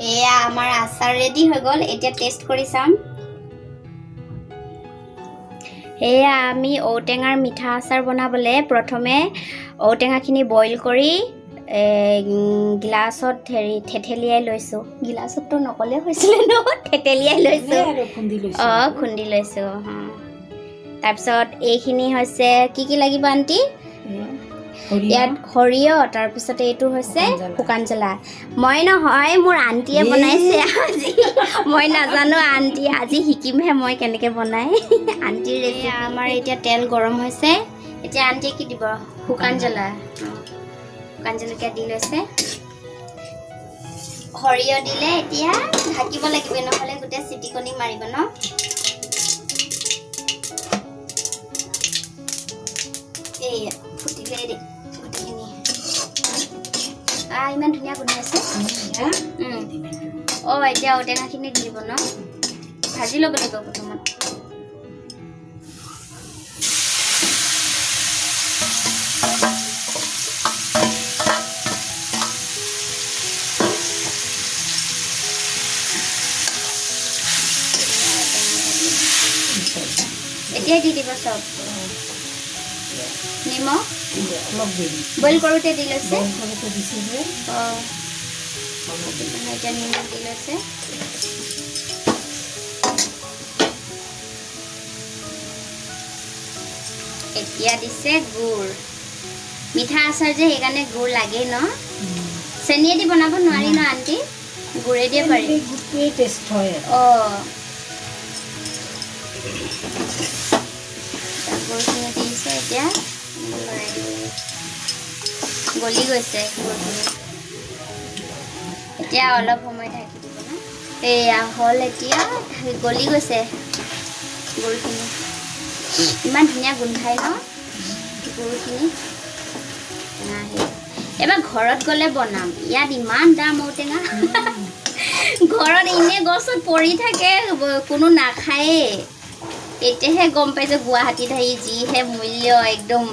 এয়া আমাৰ আচাৰ ৰেডি হৈ গ'ল। এতিয়া টেষ্ট কৰি চাম। এয়া আমি ঔটেঙাৰ মিঠা আচাৰ বনাবলৈ প্ৰথমে ঔটেঙাখিনি বইল কৰি গিলাচত হেৰি থেতেলিয়াই লৈছোঁ। গিলাচততো নক'লে হৈছিলে ন, থেতেলিয়াই লৈছোঁ, অঁ খুন্দি লৈছোঁ। তাৰপিছত এইখিনি হৈছে কি কি লাগিব আণ্টি? ইয়াত সৰিয়হ, তাৰপিছতে এইটো হৈছে শুকান জ্বলা। মই নহয়, মোৰ আণ্টিয়ে বনাইছে আজি, মই নাজানো আণ্টি, আজি শিকিমহে মই কেনেকৈ বনায় আণ্টিৰ ৰেচিপি। আমাৰ এতিয়া তেল গৰম হৈছে, এতিয়া আণ্টিয়ে কি দিব? শুকান জ্বলা, শুকান জলকীয়া দি লৈছে, সৰিয়হ দিলে। এতিয়া ঢাকিব লাগিব, নহ'লে গোটেই চিটিকনি মাৰিব ন। এই ফুটিলে গোটেইখিনি। ইমান ধুনীয়া গোন্ধাইছে। অঁ এতিয়া ঔটেঙাখিনি দি দিব ন, ভাজি ল'ব লাগিব প্ৰথমত। এতিয়াই দি দিব চব। নিমখ বইল কৰোঁতে দি লৈছে। অঁ এতিয়া নিমখ দি লৈছে। এতিয়া দিছে গুড়। মিঠা আচাৰ যে, সেইকাৰণে গুড় লাগেই ন। চেনিয়েদি বনাব নোৱাৰি ন আণ্টি? গুড়েদিয়ে পাৰি। অঁ গুড়খিনি দিছে, এতিয়া লৰাই দিব লাগে। গলি গৈছে গুড়খিনি। এতিয়া অলপ সময় ঢাকি দিব ন। এয়া হ'ল, এতিয়া গলি গৈছে গুড়খিনি। ইমান ধুনীয়া গোন্ধাই ন গুড়খিনি। এবাৰ ঘৰত গ'লে বনাম। ইয়াত ইমান দাম ঔটেঙা, ঘৰত এনেই গছত পৰি থাকে, কোনো নাখায়েই। এতিয়াহে গম পাইছোঁ গুৱাহাটীত আহি যিহে মূল্য একদম।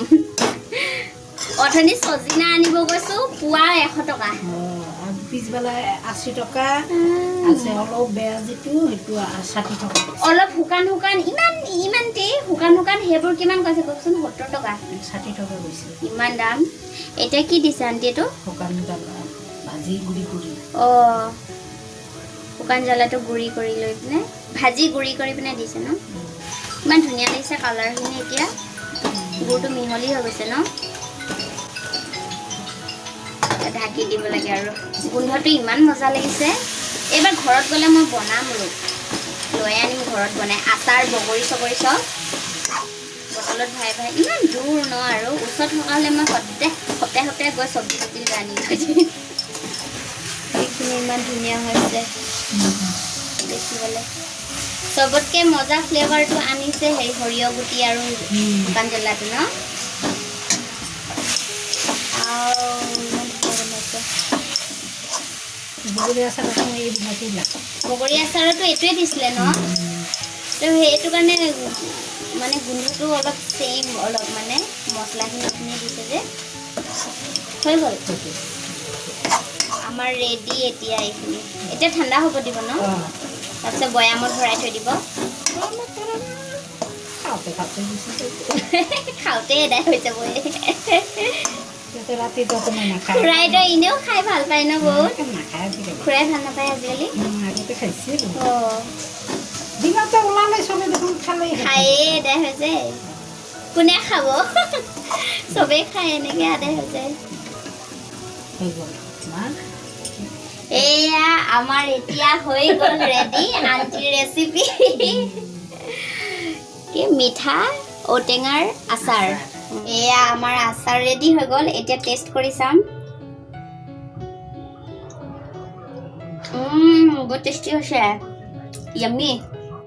অথনি চজিনা আনিব গৈছোঁ, পোৱা 100 টকা। পিছবেলা 80 টকা আছে, অলপ বেয়া যিটো সেইটো 60 টকা। অলপ শুকান শুকান ইমান ইমানতেই শুকান শুকান সেইবোৰ কিমান কৈছে কওকচোন? 70 টকা। 60 টকা কৈছে। ইমান দাম। এতিয়া কি দিছে আণ্টি এইটো? শুকান জ্বালা ভাজি গুড়ি কৰি। অঁ শুকান জ্বালাটো গুড়ি কৰি লৈ পিনে ভাজি গুড়ি কৰি পিনে দিছে ন। ইমান ধুনীয়া লাগিছে কালাৰখিনি। এতিয়া গুড়টো মিহলি হৈ গৈছে ন। ঢাকি দিব লাগে আৰু। গোন্ধটো ইমান মজা লাগিছে। এইবাৰ ঘৰত গ'লে মই বনাম, ৰূপ লৈ আনিম ঘৰত বনাই। আচাৰ বগৰী চগৰী চব বটলত ভৰাই ভৰাই। ইমান দূৰ ন, আৰু ওচৰত থকা হ'লে মই সদায় সপ্তাহে সপ্তাহে গৈ চব্জি তব্জি লৈ আনি থৈ দিম। এইখিনি ইমান ধুনীয়া হৈছে দেখিবলৈ। চবতকৈ মজা ফ্লেভাৰটো আনিছে হেৰি সৰিয়হ গুটি আৰু শুকান জ্বলাটো ন। ইমান ধুনীয়া গোন্ধাইছে। বগৰী আচাৰতো এইটোৱে দিছিলে ন, তো সেইটো কাৰণে মানে গোন্ধটো অলপ ছেইম, অলপ মানে মছলাখিনি এইখিনিয়ে দিছে যে। হৈ গ'ল আমাৰ ৰেডি। এতিয়া এইখিনি এতিয়া ঠাণ্ডা হ'ব দিব ন, তাৰপিছত বৈয়ামত ভৰাই থৈ দিব। খাওঁতে এদাই হৈ যাব। খুৰাইতো এনেও খাই ভাল পায় ন বহুত। খুৰাই ভাল নাপায় আজিকালি। খায়ে এদাই হৈ যায়, কোনে খাব? চবেই খায়, এনেকে আদায় হৈ যায়। এয়া আমাৰ এতিয়া হৈ গ'ল ৰেডি আণ্টিৰ ৰেচিপি, কি মিঠা ঔটেঙাৰ আচাৰ। এয়া আমাৰ আচাৰ ৰেডি হৈ গ'ল। এতিয়া টেষ্ট কৰি চাম। বহুত টেষ্টি হৈছে, য়াম্মি।